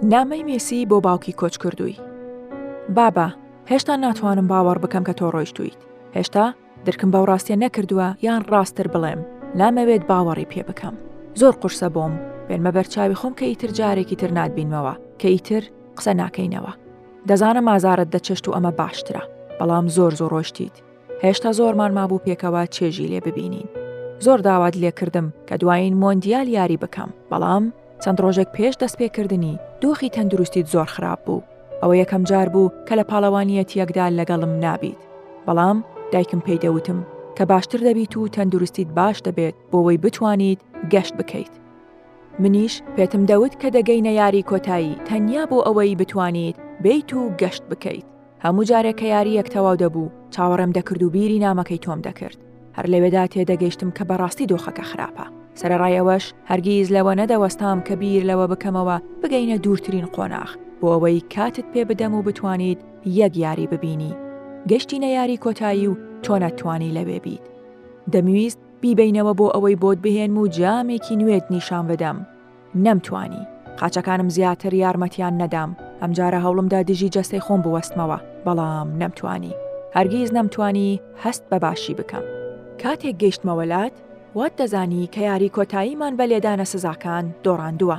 نامەی مێسی بۆ باوکی کۆچکردووی. بابە، هێشتا ناتوانم باوەڕ بکەم کە تۆ ڕۆیشتوویت. هێشتا درکم بەو ڕاستیە نەکردووە یان ڕاستتر بڵێم نامەوێت باوەڕی پێ بکەم. زۆر قورسە بۆم بێنمە بەرچاوی خۆم کە ئیتر جارێکی تر ناتبینمەوە، کە ئیتر قسە ناکەینەوە. دەزانم ئازارت دەچێشت و ئەمە باشترە، بەڵام زۆر زوو ڕۆیشتیت. هێشتا زۆرمان مابوو پێکەوە چێژی لێ ببینین. زۆر داوات لێ کردم کە دوایین مۆندیال یاری بکەم، بەڵام چەند ڕۆژێک پێش دەستپێکردنی، دۆخی تەندروستیت زۆر خراپ بوو. ئەوە یەکەم جار بوو کە لە پاڵەوانیەتییەکدا لەگەڵم نابیت. بەڵام دایکم پێی دەوتم کە باشتر دەبیت و تەندروستیت باش دەبێت بۆوەی بتوانیت گەشت بکەیت. منیش پێتم دەوت کە دەگەینە یاری کۆتایی تەنیا بۆ ئەوەی بتوانیت بێیت و گەشت بکەیت. هەموو جارێک کە یارییەک تەواو دەبوو، چاوەڕێم دەکرد و بیری نامەکەی تۆم دەکرد. هەر لەوێدا تێدەگەیشتم کە بەڕاستی دۆخەکە خراپە. سەرەڕای ئەوەش، هەرگیز لەوە نەدەوەستام کە بیر لەوە بکەمەوە بگەینە دوورترین قۆناغ، بۆ ئەوەی کاتت پێ بدەم و بتوانیت یەک یاری ببینی. گەشتینە یاری کۆتایی و تۆ نەتتوانی لەوێ بیت. دەمویست بیبەینەوە بۆ ئەوەی بۆت بهێنم و جامێکی نوێت نیشان بدەم. نەمتوانی. قاچەکانم زیاتر یارمەتیان نەدام. ئەمجارە هەوڵمدا دژی جەستەی خۆم بوەستمەوە، بەڵام نەمتوانی. هەرگیز نەمتوانی هەست بە باشی بکەم. کاتێک گەیشتمەوە لات، وات دەزانی کە یاری کۆتاییمان بە لێدانە سزاکان دۆڕاندووە.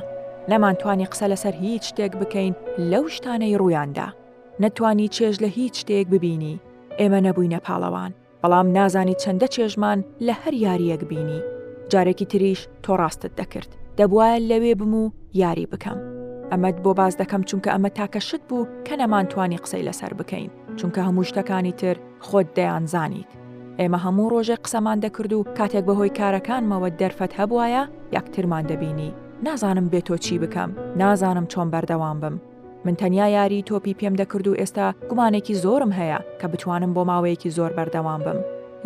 نەمانتوانی قسە لەسەر هیچ شتێک بکەین لەو شتانەی ڕوویاندا. نەتتوانی چێژ لە هیچ شتێک ببینی. ئێمە نەبووینە پاڵەوان. بەڵام نازانیت چەندە چێژمان لە هەر یارییەک بینی. جارێکی تریش تۆ ڕاستت دەکرد. دەبوایە لەوێ بم و یاری بکەم. ئەمەت بۆ باس دەکەم چونکە ئەمە تاکە شت بوو کە نەمانتوانی قسەی لەسەر بکەین، چونکە هەموو شتەکانی تر خۆت دەیانزانیت. ئێمە هەموو ڕۆژێک قسەمان دەکرد و کاتێک بەهۆی کارەکانمەوە دەرفەت هەبوایە یەکترمان دەبینی. نازانم بێ تۆ چی بکەم، نازانم چۆن بەردەوام بم. من تەنیا یاریی تۆپی پێم دەکرد و ئێستا گومانێکی زۆرم هەیە کە بتوانم بۆ ماوەیەکی زۆر بەردەوام بم.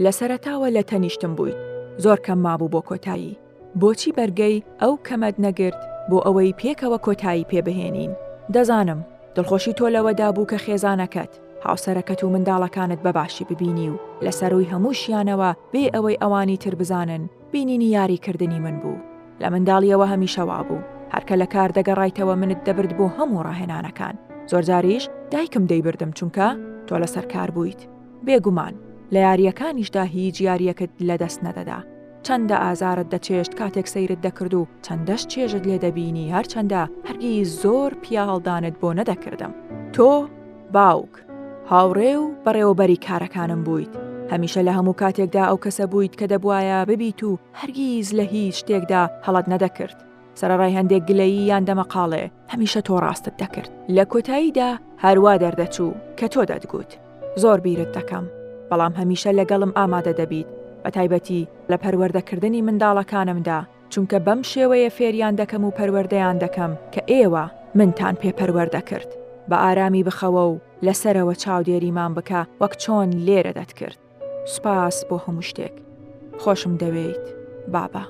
لە سەرەتاوە لە تەنیشتم بوویت، زۆر کەم مابوو بۆ کۆتایی. بۆچی بەرگەی ئەو کەمەت نەگرت بۆ ئەوەی پێکەوە کۆتایی پێ بهێنین؟ دەزانم، دڵخۆشی تۆ لەوەدا بوو کە خێزانەکەت، هاوسەرەکەت و منداڵەکانت بە باشی ببینی و لە سەرووی هەمووشیانەوە بێ ئەوەی ئەوانی تر بزانن، بینینی یاریکردنی من بوو. لە منداڵیەوە هەمیشە وابوو. هەر کە لە کار دەگەڕایتەوە منت دەبرد بۆ هەموو ڕاهێنانەکان. زۆرجاریش دایکم دەیبردم چونکە تۆ لەسەر کار بوویت. بێگومان، لە یارییەکانیشدا هیچ یارییەکت لەدەست نەدەدا. چەندە ئازارت دەچێشت کاتێک سەیرت دەکرد و چەندەش چێژت لێ دەبینی هەرچەندە هەرگیز زۆر پیاهەڵدانت بۆ نەدەکردم. تۆ باوک، هاوڕێ و بەڕێوەبەری کارەکانم بوویت. هەمیشە لە هەموو کاتێکدا ئەو کەسە بوویت کە دەبوایە ببیت و هەرگیز لە هیچ شتێکدا هەڵەت نەدەکرد. سەرەڕای هەندێک گلەیی یان دەمەقاڵێ، هەمیشە تۆ ڕاستت دەکرد. لە کۆتاییدا هەر وا دەردەچوو کە تۆ دەتگوت. زۆر بیرت دەکەم، بەڵام هەمیشە لەگەڵم ئامادە دەبیت، بەتایبەتی لە پەروەردەکردنی منداڵەکانمدا، چونکە بەم شێوەیە فێریان دەکەم و پەروەردەیان دەکەم کە ئێوە منتان پێ پەروەردە کرد. بە ئارامی بخەوە و لە سەرەوە چاودێریمان بکە وەک چۆن لێرە دەتکرد. سوپاس بۆ هەموو شتێک. خۆشم دەوێیت بابە.